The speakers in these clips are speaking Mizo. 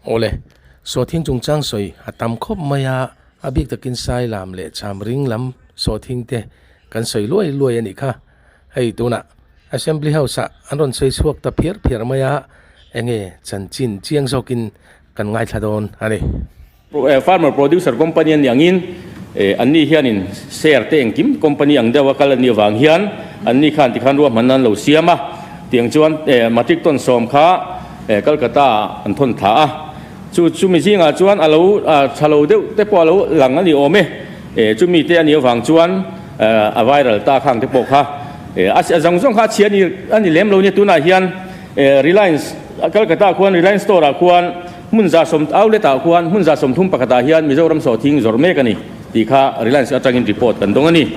Awle, sawhthing chungchang sawi a tam khawp mai a, a bik takin sai lam leh cham ring lam sawhthing te kan sawi luai luai a nih kha. Hei tunah Assembly House ah an rawn sawi chhuak ta phiar phiar mai a, enge chanchin chiang zawkin kan ngaithla dawn a ni. Farmer Producer Company a nih angin anni hianin share te engkim company ang deuha kal a nih avang hian anni khan tikhan ruahmanna an lo siam a, tiang chuan matric ton sawm kha Calcutta ah an thawn thla a, chu chumi zingah chuan a lo tha lo deuh te pawh a lo lang a ni awm e, chumi te a nih avang chuan a viral ta khang te pawh kha a zawng zawng kha a chhia a ni lem lo nia tunah hian Reliance Calcutta ah khuan Reliance store ah khuan Hmun 110 outlet ah khuan hmun 131 ah hian Mizoram sawhthing zawrh mek a ni tih kha Reliance atangin report kan dawng a ni.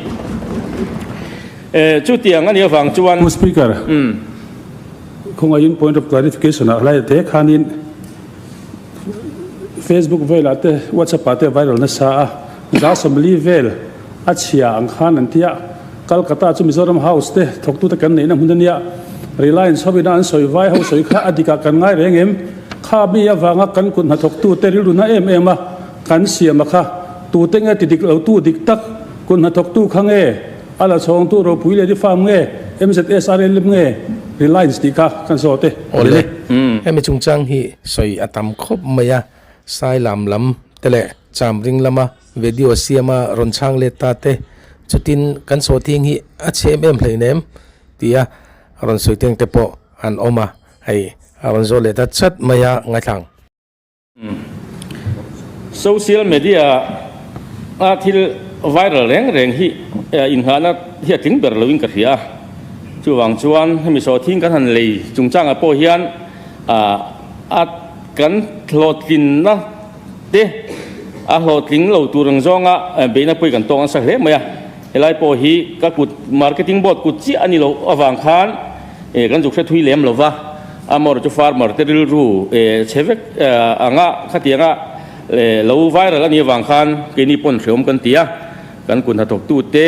Chutiang a nih avang chuan. Pu Speaker, khawngaihin point of clarification ah hlai te khanin Facebook velah te WhatsApp ah te viral nasa a, 40 vel a chhia ang khan an tia, Calcutta chu Mizoram House te thawktute kan neihna hmun a nia, Reliance hovina an sawi vai ho sawi kha a dikah kan ngai reng em? Kha mi avanga kan kut hnathawktute rilru na em em a kan siam a kha tute nge ti dik lo tu dik tak kut hnathawktu kha nge a la chhawngtu ropui leh farm nge MZSRLM nge Reliance tih kha kan zawt e. Awle, hemi chungchang hi sawi a tam khawp mai a, Sailam lam te leh Chamring lama Video siama rawn chhang let ta te, chutin kan sawhthing hi a chhe em em hleinem tia rawn sawi teng te pawh an awm a, hei a rawn zawh leh ta chat mai a ngaithlang. Social media a thil viral reng reng hi inngahna hi a tling ber loin ka hria a, chuvang chuan hemi sawhthing kan han lei chungchangah pawh hian a kan hlawhtlinna te a hlawhtling lo tur ang zawnga beihna pawh kan tawng nasa hle mai a, helai pawh hi ka kut marketing board kut chiah a ni loh avang khan kan zuk hre thui lem lo va, amawr chu farmer te rilru chhe vek anga khatianga lo viral a nih avang khan keini pawn hreawm kan ti a, kan kut hnathawktu te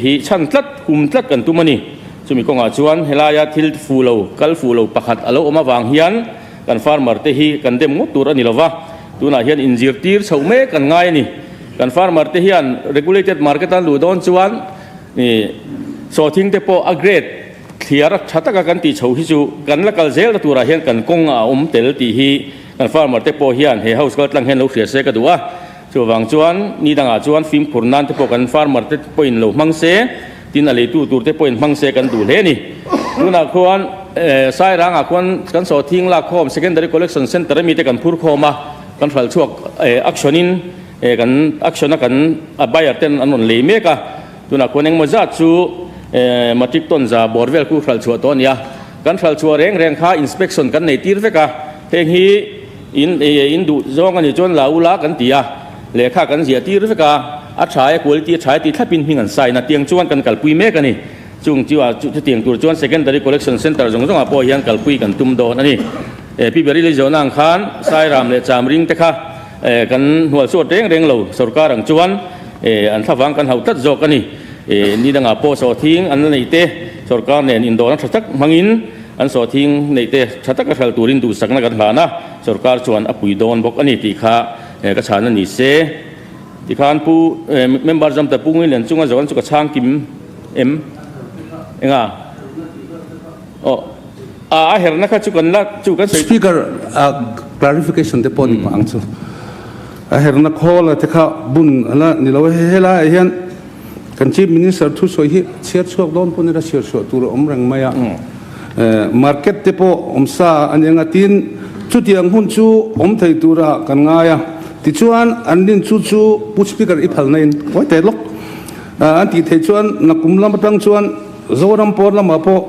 hi chhan tlat hum tlat kan tum a ni, chumi kawngah chuan helaia thil fuh lo kal fuh lo pakhat a lo awm avang hian. Kan farmer te hi kan dem ngawt tur a ni lova, tunah hian inzirtir chhoh mek kan ngai a ni. Kan farmer te hian regulated market an luh dawn chuan sawhthing te pawh a grade thliar tha taka kan tih chhoh hi chu kan la kal zel na turah hian kan kawng a awm tel tih hi kan farmer te pawh hian he house kal tlang hian lo hria se ka duh a. Chuvang chuan ni dangah chuan fimkhur nan te pawh kan farmer te pawhin lo hmang se, tin a leitu tur te pawhin hmang se kan duh hle a ni. Tunah khuan Sairangah khuan kan sawhthing lak khawm Secondary Collection Centre ami te kan phur khawm a, kan hral chhuak action in kan action a kan a buyer ten an rawn lei mek a. Tunah khuan engmaw zat chu matric ton za bawr vel khu hral chhuah tawh a ni a. Kan hral chhuah reng reng kha inspection kan nei tir vek a, heng hi In in duh zawng a nih chuan la ula kan ti a, lehkha kan ziah tir vek a, a tha e quality a tha e tih thlapin hming an sign a, tiang chuan kan kalpui mek a ni. Chung chu a chutiang tur chuan Secondary Collection Centre zawng zawngah pawh hian kalpui kan tum dawn a ni. Pi Berili zawhna ang khan Sairam leh Chamring te kha kan hnual suat reng reng lo, sorkar ang chuan an thlavang kan hauh tlat zawk a ni. Ni dangah pawh sawhthing an la nei te sorkar nen indawhna tha tak hmangin An sawhthing neihte tha taka hral turin duhsakna kan hlan a, sorkar chuan a pui dawn bawk a ni tih kha ka chhan a ni se. Tikhan Pu Member Zamta Pu Ngui Lian chunga zawh an chu ka chhang kim em? Enga? Aw a a herna kha chu kan la chu kan sawi. Speaker a clarification te pawh ni pah ang chu. A herna khawl a te kha bun a la ni lo e. Helaiah hian Kan Chief Minister thusawi hi chhiar chhuak dawn pawn ila chhiar chhuah tur a awm reng mai a. Market te pawh awm sa a ni anga tin chutiang hun chu awm thei tura kan ngai a. Tichuan an rin chu chu Pu Speaker i phalna in kawi teh lawk an tih theih chuan nakum lam atang chuan Zoram pawn lamah pawh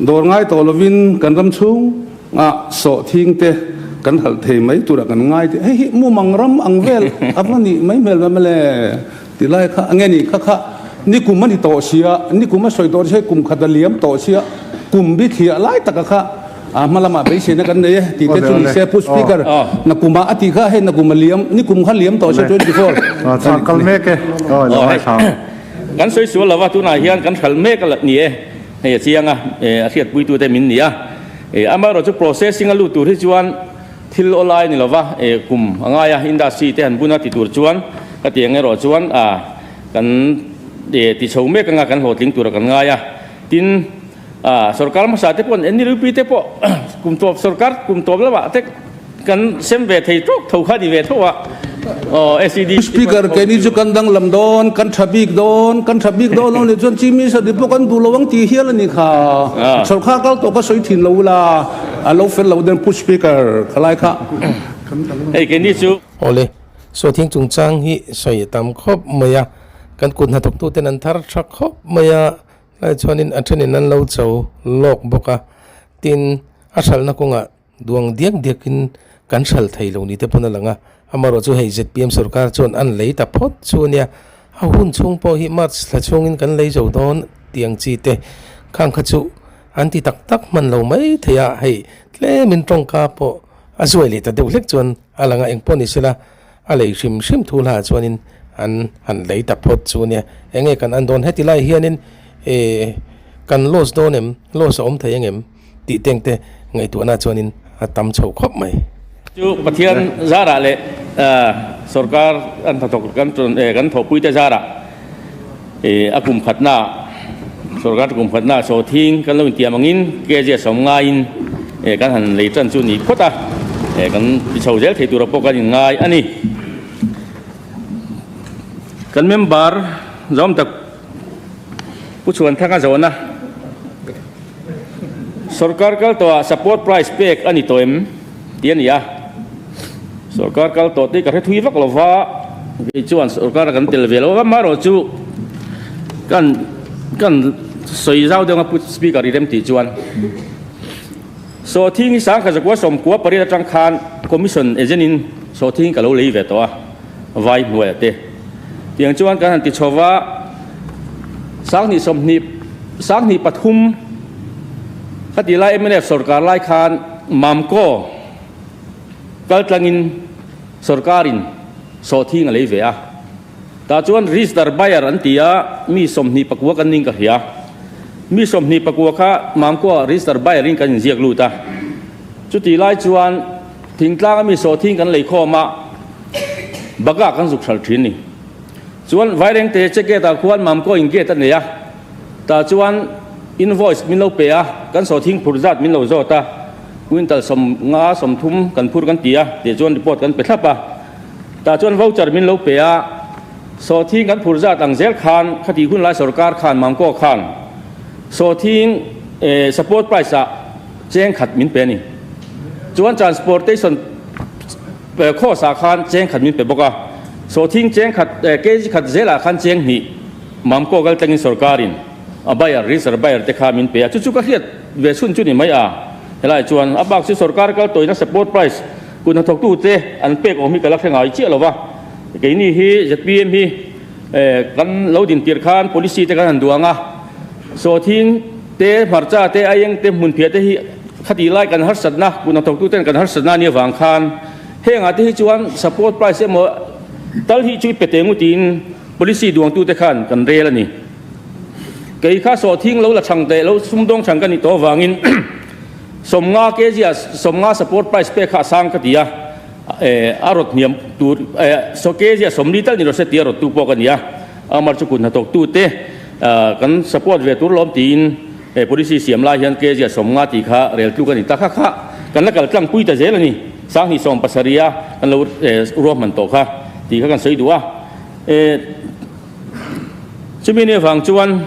dawr ngai tawh lovin kan ram chhung ah sawhthing te kan halh thei mai tura kan ngai tih hei hi mumang ram ang vel a va nih mai hmel ve mawle. Ti lai kha a nge ni kha kha nikum a ni tawh sia, nikum a sawi tawh sia, kum khat a liam tawh sia, kum bi thliah lai taka kha a hma lamah beiseina kan nei e tih te chu ni se Pu Speaker na kumah a tih kha hei na kum a liam, nikum kha liam tawh sia 24 Chhang kal mek e, aw lo ngai thlang. Kan sawi sual lova tunah hian kan hral mek a ni e, hei a chiang a, a hriatpuitute min ni a, amaherawhchu processing a lut tur hi chuan. Thil awlai ni lova kum a ngai a, industry te han bun a ti tur chuan ka ti ang erawh chuan kan ti chho mek anga kan hlawhtling tura kan ngai a. Tin, sorkar hmasa te pawh NLUP te pawh kum tawp sorkar kum tawp lamah te kan sem ve thei tawk tho kha ni ve tho a. Aw SED Speaker, keini chu kan danglam dawn, kan tha bik dawn, kan tha bik dawn lo nih chuan Chief Minister dik pawh kan duh lo ang tih hial a ni kha. Sorkar kal tawh ka sawi thin lo ula, a lo fel lo den Pu Speaker, khalai kha. Hei keini chu. Awle, Sawthing chungchang hi sawi a tam khawp mai a, kan kut hnathawktuten an thar tha khawp mai a, tlai chuanin a thenin an lo cho lawk bawk a, tin a hralhna kawngah Duang diak diakin kan hral thei lo ni te pawn a lang a, amarawh chu hei zpm sorkar chuan an lei ta phawt chu a nia, a hun chhung pawh hi March thla chhungin kan lei zo dawn tih ang chi te khang kha chu an ti tak tak hman lo mai thei a, hei tlemin tawngka pawh a zuai leh ta deuh hlek chuan a lang a, engpawh ni sela a lei hrim hrim thu hla chuanin an han lei ta phawt chu a nia, enge kan an dawn heti lai hianin eh kan loss dawn em, loss a awm thei ang em? Tih teng te ngaihtuahna chuanin a tam chho khawp mai. Chu Pathian zarah leh sorkar an hnathawk kan kan thawhpuite zarah a kum khatna sorkar kum khatna sawthing kan lo intiam angin kg sawm ngaiin kan han lei tan chu ni phawt a, kan ti chho zel thei tura pawh kan inngai a ni. Kan member zawm tak Pu Chhuanthanga zawhna. Sorkar kal tawhah support price pek a ni tawh em? tih a ni a. Sorkar kal tawh te ka hre thui vak lo va, kei chuan sorkar a kan tel ve lo va, amaherawhchu kan kan sawi zau deuh ang a Pu Speaker i rem tih chuan. Sawhthing hi sangkhat zakua sawmkua pariat atang khan commission agent in sawhthing ka lo lei ve tawh a, vai hnuaiah te. Tiang chuan kan han ti chho va, sanghnih sawmhnih sanghnih pathum ka tih lai mnf sorkar lai khan Mamco kal tlangin sorkarin sawhthing a lei ve a. Tah chuan register buyer an ti a, mi 24 kan ning ka hria. Mi 24 kha Mamco register buyer in kan inziak lut a. Chutih lai chuan thingtlang a mi sawhthing kan lei khawm a, Bagah kan zuk hral thin ni. Chuan Vairengte che gate ah khuan Mamco in gate a nei a, tah chuan invoice min lo pe a, kan sawhthing phur zat min lo zawt a, quintal 50 30 kan phur kan ti a, tih chuan report kan pe thlap a. Tah chuan voucher min lo pe a, sawhthing kan phur zat ang zel khan khati hun lai sorkar khan Mamco khan sawhthing support price ah cheng khat min pe a ni. Chuan transportation Course ah khan cheng khat min pe bawk a, sawhthing cheng khat kg khat zelah khan cheng hnih Mamco kal tlangin sorkarin a buyer, register buyer te kha min pe a, chu chu ka hriat ve chhun chu ni mai a, helai chuan a bak chu sorkar kal tawina support price kut hnathawktu te an pek awm hi ka la hre ngai chiah lo va, keini hi zpm hi kan lo din tir khan policy te kan han duang a, sawhthing te hmarcha te aieng te hmunphiah te hi Khatih lai kan harsatna, kut hnathawktuten kan harsatna ania vang khan hengah te hi chuan support price emaw tal hi chu i pe teng u tiin policy duangtute khan kan rel a ni. Kei kha sawhthing lo la chhang teh lo sumdawng chhang ka nih tawh avangin 50 kg ah 50 support price pek kha a sang ka ti a, a rawt hniam tur kg ah 40 tal ni rawh se tia rawttu pawh ka ni a, amar chu kut hnathawktute kan support ve tur lawm tiin He policy siam lai hian kg 50 tih kha rel tluk a ni ta kha kha kan la kal tlang pui ta zel a ni. 2017 a kan lo ruahman tawh kha tih kha kan sawi duh a. Chumi ni avang chuan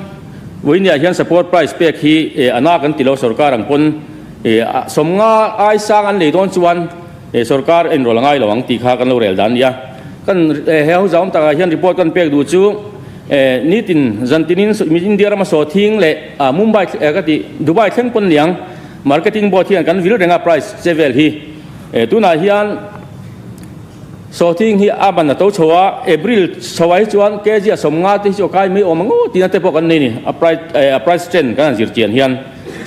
vawinia hian support price pek hi a na kan ti lo sorkar ang pawn 50 ai sang an lei dawn chuan sorkar enrawl a ngai lo ang tih kha kan lo rel dan a ni a. Kan he hozaawm takah hian report kan pek duh chu. Nitin zantinin India rama sawthing leh Mumbai ka tih Dubai thleng pawn niang marketing board hian kan vil reng a price che vel hi. Tunah hian sawthing hi a ban a to chho a, April chho ah hi chuan kg a 50 te hi chu a kai mai awm ang aw tihna te pawh kan nei ni a price trend kan han zir chian hian.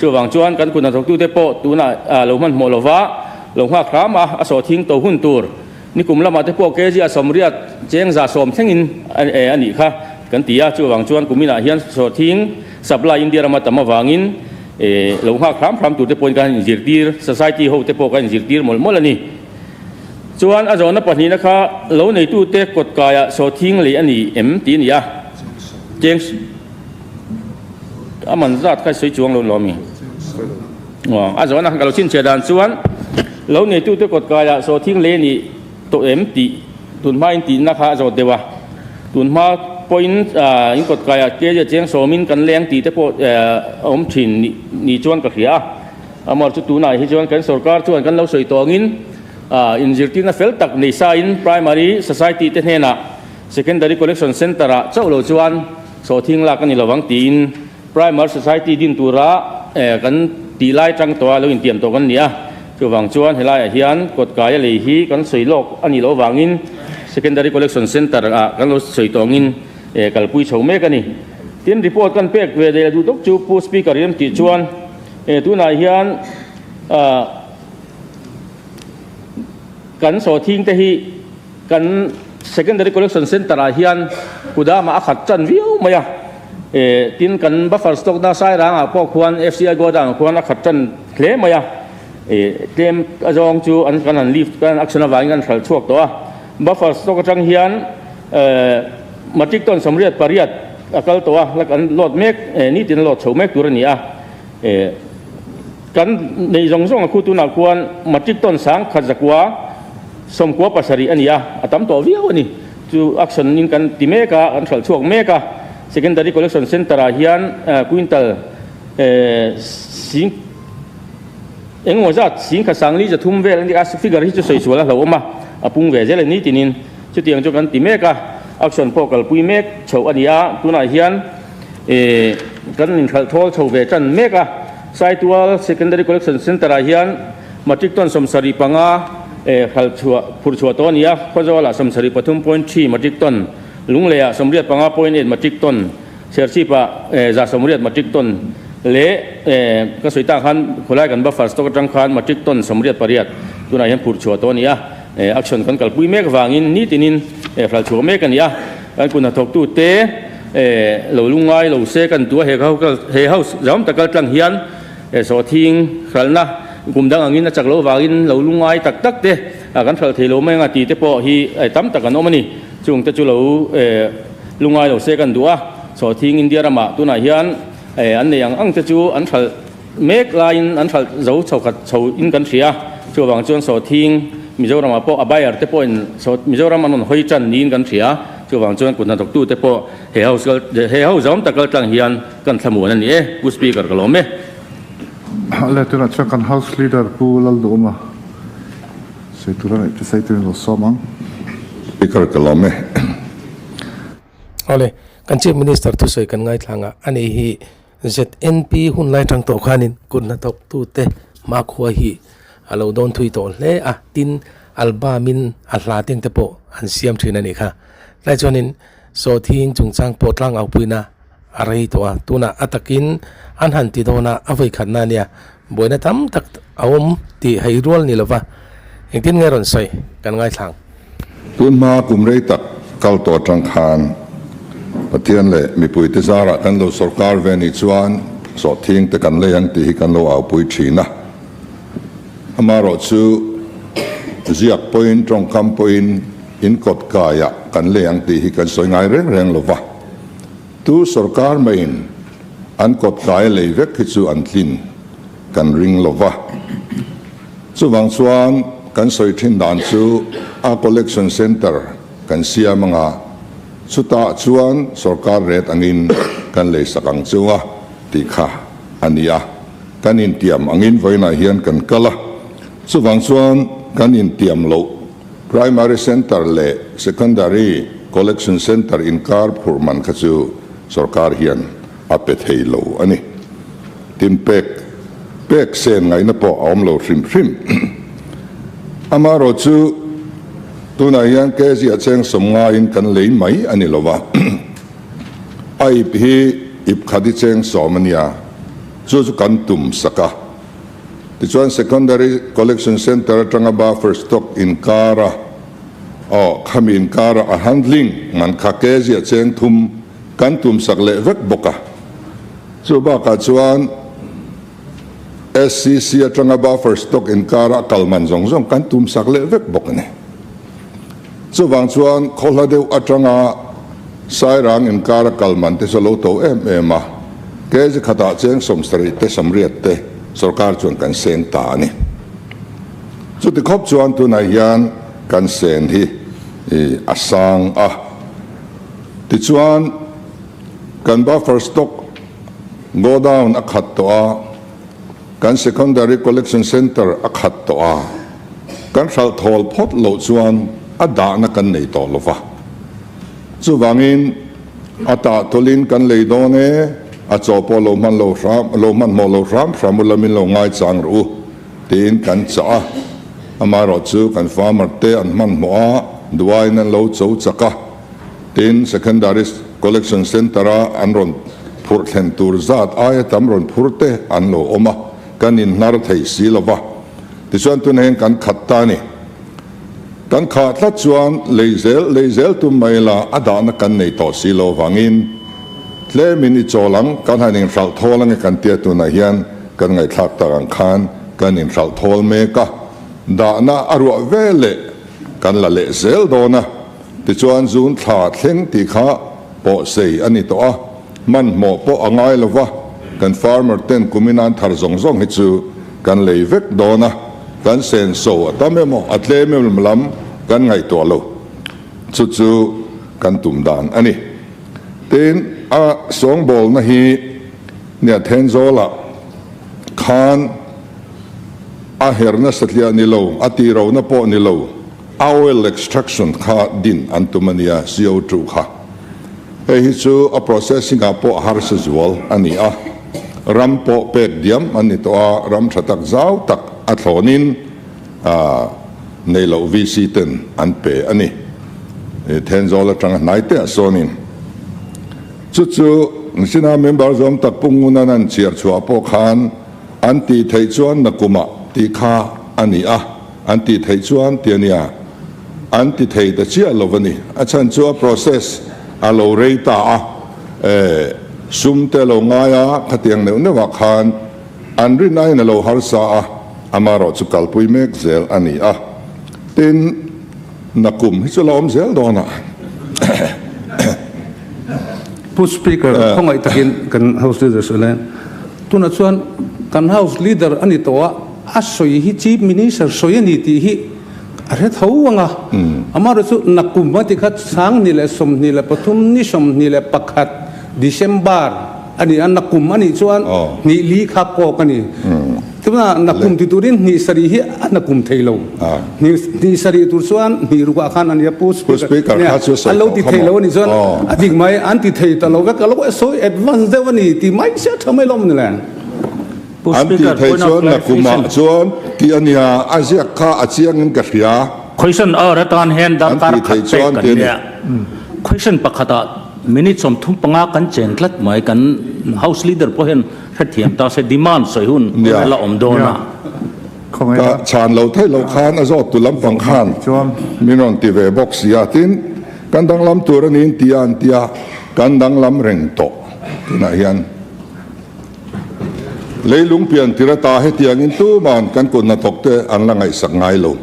Chuvang chuan kan kut hnathawk tute pawh tunah lo hmanhmawh lova lo nghak hram a, a sawthing to hun tur. Nikum lamah te pawh kg a 80 cheng 110 thlengin a nih kha kan ti a, chuvang chuan kuminah hian sawhthing supply India rama tam avangin lo nghak hram hram tur te pawhin kan inzirtir, society ho te pawh kan inzirtir mawlh mawlh a ni. Chuan a zawhna pahnihna kha lo neitute kawt kaiah sawhthing lei a ni em tih a ni a. Cheng a man zat kha sawi chuang lo lo ami? A zawhna kha ka lo chhinchhiah dan chuan lo neitute kawt kaiah sawhthing lei a ni tawh em tih tunhma in tihna kha a zawt deuh a. Tunhma pawhin in kawt kaiah kg cheng sawmin kan leng tih te pawh a awm thin ni chuan ka hria a. Amar chu tunah hi chuan kan sorkar chuan kan lo sawi tawh angin inzirtirna fel tak nei sain Primary Society te hnenah Secondary Collection Centre ah chauh lo chuan sawhthing lak a ni lovang tiin Primary Society din tura kan tih lai tang tawha lo intiam tawh kan ni a. Chuvang chuan helaiah hian kawtkaia lei hi kan sawi lawk a nih loh avangin Secondary Collection Centre ah kan lo sawi tawh angin kalpui chho mek a ni. Tin, report kan pek ve leh duh tawk chu Pu Speaker i rem tih chuan tunah hian kan sawhthing te hi Kan Secondary Collection Centre ah hian kudamah a khat tan viau mai a, tin kan buffer stock na Sairang ah pawh khuan FCI godown ah khuan a khat tan hle mai a, tlem a zawng chu an kan han lift kan action avangin kan hralh chhuak tawh a, buffer stock atang hian matric ton 88 a kal tawh a, la kan load mek nitin a load chho mek tur a ni a, kan neih zawng zawng a khu tunah khuan matric ton 1100. 97 a ni a, a tam tawh viau a ni. Chu action in kan ti mek a, kan hralh chhuak mek a. Secondary Collection Centre ah hian quintal sing engemaw zat 10,403 vel a ni a, figure hi chu sawi sual a hlauhawm a, a pung ve zel a ni tinin chutiang chu kan ti mek a. Action pawh kalpui mek chhoh a ni a, tunah hian kan inhralh thawl chho ve tan mek a. Saitual Secondary Collection Centre ah hian Matric ton 75 hralh chhuah phurh chhuah tawh a ni a, Khawzawlah 73.3 matric ton, Lungleiah 85.8 matric ton, Serchhipah 180 matric ton leh ka sawi tak khan khawlai kan buffer stock atang khan matric ton 88 tunah hian phurh chhuah tawh a ni a, action kan kalpui mek vangin nitinin hralh chhuah mek a ni a, kan kut hnathawktute lo lungngai lo se kan tua he house zam tak kal tlang hian Sawhthing hralhna kum dang angin a chak loh vangin lo lungngai tak tak te kan hralh thei lo mai anga tih te pawh hi tam tak an awm a ni. Chung te chu lo lungngai lo se kan duh a, Sawhthing India ramah tunah hian an nei ang ang te chu an hralh mek laiin an hralh zo chho khat chho in kan hria. Chuvang chuan Sawhthing Mizoramah pawh a buyer te pawhin Mizoram an rawn hawi tan niin kan hria. Chuvang chuan kut hnathawktu te pawh he house he house zawm tak kal tlang hian Kan thlamuan a ni e, Pu Speaker ka lawm e. Le tunah chuan kan House Leader Pu Lalduhawma sawi tura ngaih te sawi turin lo sawm ang. Speaker ka lawm e. Awle, kan Chief Minister thusawi kan ngaithlang a, ani hi ZNP hun lai tang tawh khanin kut hnathawktute hmakhua hi a lo dawn thui tawh hle a, tin album-in a hla teng te pawh an siam thin a nih kha. Tlai chuanin Sawhthing chungchang pawh tlangaupuina a rei tawh a, tunah a takin an han ti dawn a, a vawi khatna a nia, buaina tam tak a awm tih hei rual ni lova, engtin nge rawn sawi kan ngaithlang. Tun hma kum rei tak kal tawh atang khan Pathian leh mipuite zarah kan lo sawrkar ve nih chuan sawhthing te kan lei ang tih hi kan lo aupui thin a. Amaherawh chu ziak pawhin tawngkam pawhin in kawt kaiah kan lei ang tih hi kan sawi ngai reng reng lova. Tu sorkar maiin an kawt kai lei vek hi chu an tlin kan ring lo va. Chuvang chuan kan sawi thin dan chu a collection centre kan siam anga chutah chuan sorkar rate angin kan lei sak ang chu a tih kha a ni a. Kan intiam angin vawiinah hian kan kal a. Chuvang chuan kan intiam loh Primary Centre leh Secondary Collection Centre inkar phurh man kha chu sorkar hian a pe thei lo a ni. Tin, pek pek sen ngaihna pawh a awm lo hrim hrim. Amaherawh chu tunah hian kg a cheng 90 in kan lei mai a ni lo va, a ip hi ip khat i cheng 10 a nia, chu chu kan tum sak a. Tichuan Secondary Collection Centre atanga buffer stock inkara aw khami inkara a handling man kha kg a cheng 3 kan tum sak leh vek bawk a. Chu bakah chuan SCC atanga buffer stock inkara a kal man zawng zawng kan tum sak leh vek bawk a ni. Chuvang chuan khawhla deuh atanga Sairang inkar a kal man te chu a lo to em em a, kg khatah cheng 70 te 80 te sorkar chuan kan seng ta a ni. Chuti khawp chuan tunah hian kan sen hi a sang a. Tichuan kan buffer stock godown a khat tawh a, kan secondary collection centre a khat tawh a, kan hralh thawl phawt loh chuan a dahna kan nei tawh lo va. Chuvangin a tah tawlhin kan lei dawn e, a chaw pawh lo hman lo hram, lo hmanhmawh lo hram hram u la min lo ngaichang rawh u tiin kan chah a. Amaherawh chu kan farmer te an hmanhmawh a, duaiin an lo cho chak a. Tin, Secondary Collection Centre-a an rawn phurh thlen tur zat aia tam rawn phur te an lo awm a, kan inhnar thei si lo va. Tichuan tunah hian kan khat ta a ni. Kan khah tlat chuan lei zel lei zel tum mai la a dahna kan nei tawh si lo vangin tlemin i chawl ang, kan han inhralh thawl ange kan tia tunah hian kan ngaihthlak tak ang khan kan inhralh thawl mek a, dahna a ruah veleh kan la leh zel dawn a. Tichuan zun thla thleng tih kha pawhsei a ni tawh a, hmanhmawh pawh a ngai lo va, kan farmer ten kumin an thar zawng zawng hi chu kan lei vek dawn a, kan senso a tam emaw a tlem em lam kan ngaihtuah lo. Chu chu kan tum dan a ni. Tin, a sawngbawlna hi nia Thenzawlah khan a herna satliah ni lo, a tihrohna pawh ni lo, A oil extraction kha din an tum a nia, CO2 kha. Hei hi chu a processing ah pawh harsa zual a ni a, ram pawh pek diam an ni tawh a, ram tha tak zau tak a thlawnin nei loh VC ten an pe a ni. Thenzawl atanga hnai te ah sawnin chu chu Sina member zawm tak Pu Ngunan an chhiar chhuah pawh khan an tih theih chuan nakumah tih kha a ni a. An tih theih chuan ti a nia, an ti thei ta chiah lo a ni. A chhan chu a process a lo rei ta a, eh, sum te a lo ngai a, khatiang neuh neuh ah khan an rin aiin a lo harsa a, amaherawh chu kalpui mek zel a ni a. Tin, nakum hi chu la awm zel dawn a. Pu Speaker, khawngaih takin kan House Leader sawi lai, tunah chuan kan House Leader a ni tawh a, A sawi hi Chief Minister sawi a ni tih hi a hre tho ang a. Amaherawh chu nakum a ti kha 2023 ni 21 December a ni a, nakum a nih chuan hnih li kha kawk a ni. Tunah nakum ti turin hnih sarih hi a nakum thei lo. Hnih sarih tur chuan hnih rukah khan a nia Pu Speaker nia a lo ti thei lo a nih chuan a dik mai, an ti thei ta lo vek a lo sawi advance deuh a ni tih mai sia tha mai lawm ni le. An tih theih chuan nakumah chuan tih a nia, a ziak kha a chiangin ka hria. Question hour atan hian An darkar tih khat theih pek chuan kan tih a ni. nia. Question pakhatah minute 35 kan chen tlat mai, kan House Leader pawh hian hrethiam ta se demand sawi hun Nia. la awm dawn a. Ka chhan lo theih loh khan a zawt tu lampang khan min rawn ti ve bawk si a, tin kan danglam tur a niin tia an tia, kan danglam reng tawh tunah hian. Leilung pian tir ata hetiangin tuman kan kut hnathawk te an la ngaihsak ngai lo.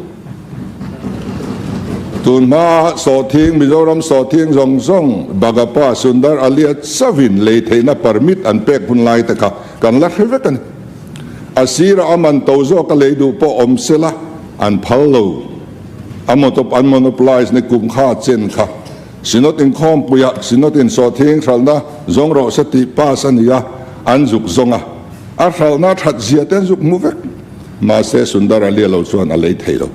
Tun hma sawhthing, Mizoram sawhthing zawng zawng Bagapa Sundar Alia chauhin lei theihna permit an pek hun lai te kha kan la hre vek a ni. A sirah a man to zawk a lei duh pawh awm sela an phal lo. A motop an monopolize ni kum kha chen kha. Synod inkhawmpuiah Synod in sawhthing hralhna zawng rawh se tih pass a ni a, an zuk zawng a. A hralhna that zia te an zuk hmu vek. Mahse Sundar Ali a lo chuan a lei thei lo.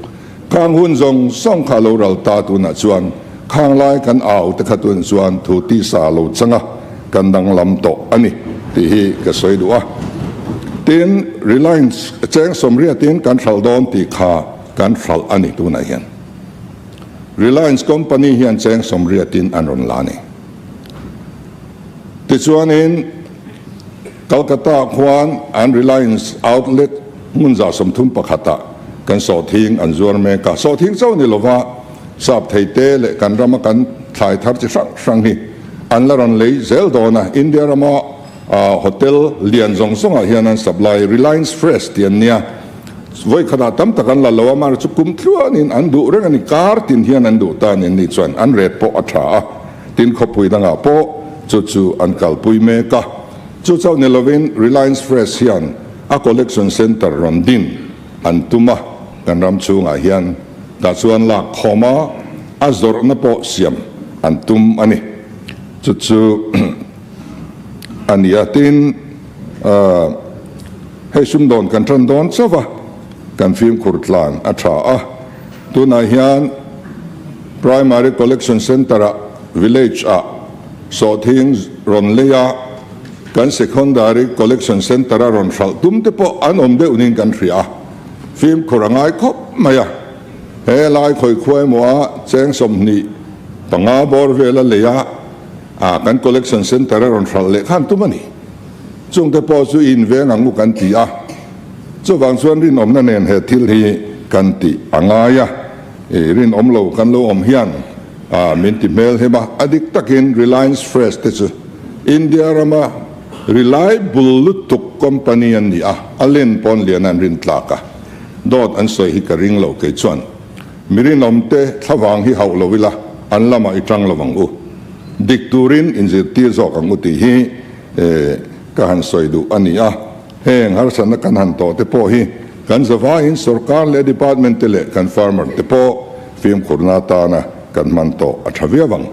Khang hun zawng zawng kha a lo ral ta tunah chuan khang lai kan au te kha tun chuan thu tisa a lo chang a, kan danglam tawh a ni tih hi ka sawi duh a. Tin, Reliance cheng 80 in kan hralh dawn tih kha kan hralh a ni tunah hian. Reliance company hian cheng 80 in an rawn la a ni. Tichuanin Calcutta khuan an Reliance outlet hmun 31 ah kan sawhthing an zuar mek a. Sawhthing chauh ni lova sap thei te leh kan rama kan thlai thar chi hrang hrang hi an la rawn lei zel dawn a. India rama hotel lian zawng zawngah hian an supply Reliance Fresh tih an nia. Vawi khatah tam tak an la lo a, mahse chu kum tluanin an duh reng a ni. Kar tin hian an duh ta a ni. Anni chuan an ret pawh a tha a, tin khawpui dangah pawh chu chu an kalpui mek a. Chu chauh ni lovin Reliance Fresh hian a collection centre rawn din an tum a, kan ram chhungah hian tah chuan lak khawm a, a zawrhna pawh siam an tum a ni. Chu chu a ni a, tin hei sumdawn kan tan dawn chauh a, kan fimkhur tlan a tha a. Tunah hian Primary Collection Centre-ah village-ah sawhthing rawn lei a, kan Secondary Collection Centre-a rawn hralh tum te pawh an awm deuh niin kan hria a, fimkhur a ngai khawp mai a. He lai khawi khuai emaw a cheng 25 bawr vela lei a, kan Collection Centre-a rawn hralh leh khan tum a ni. Chungte pawh chu in veng ang u kan ti a, chuvang chuan rinawmna nen he thil hi kan tih a ngai a, rinawm lo kan lo awm hian min ti hmel hem a, a dik takin Reliance Fresh te chu India rama reliable lutuk company an ni a, a len pawn lian an rin tlak a, dawt an sawi hi ka ring lo kei chuan mi rinawmte thlavang hi hauh lo ila an lamah i tang lo ang u, dik turin inzirtir zawk ang u tih hi Ka han sawi duh a ni a, heng harsatna kan han tawh te pawh hi kan zavaiin sorkar leh department te leh kan farmer te pawh fimkhurna atana kan hman tawh a tha viau ang.